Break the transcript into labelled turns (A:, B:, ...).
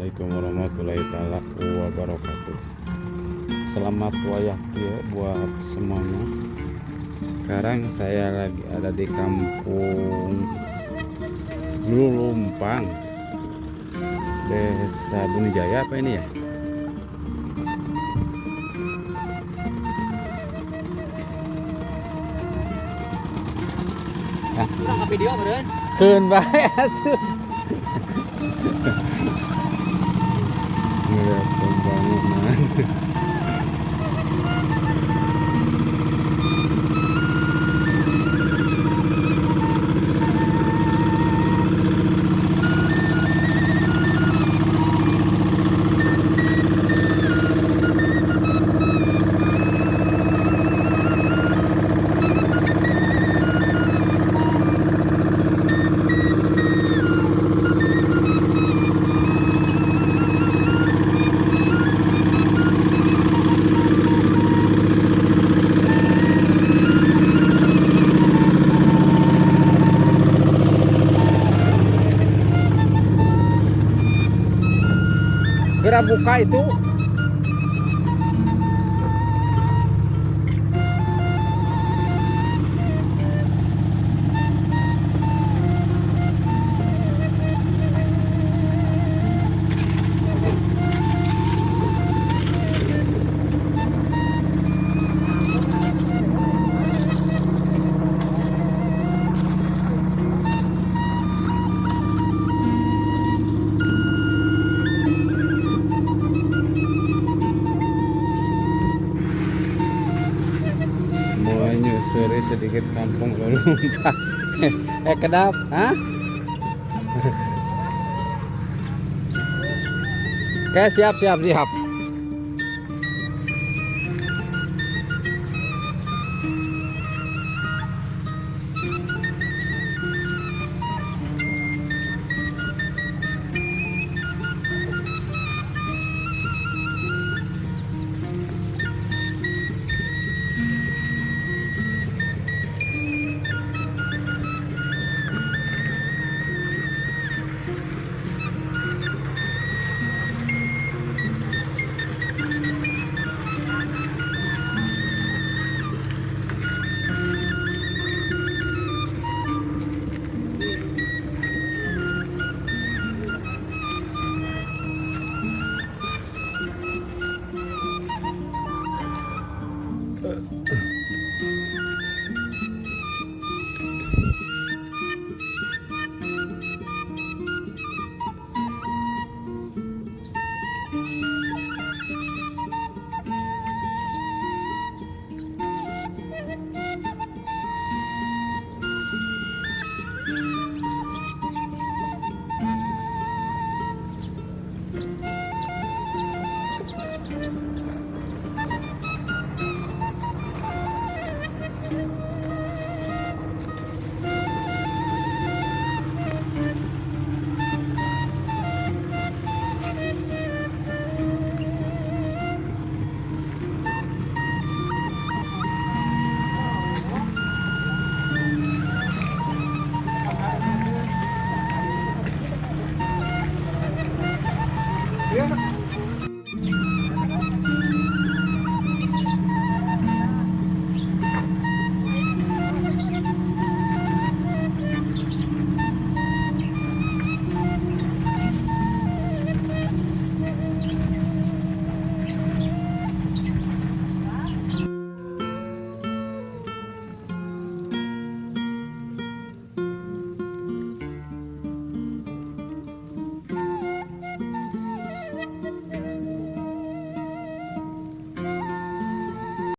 A: Assalamualaikum warahmatullahi taala wabarakatuh. Selamat wayah kieu buat semuanya. Sekarang saya lagi ada di Kampung Lulumpang, Desa Bunijaya apa ini ya?
B: Kurang ke video beren.
A: Keun bae atuh. Ngeliat pembangunan. Geura buka itu. Menyusuri sedikit Kampung Lulumpang. Kedap, hah? Oke, siap, siap, siap.
C: Ya.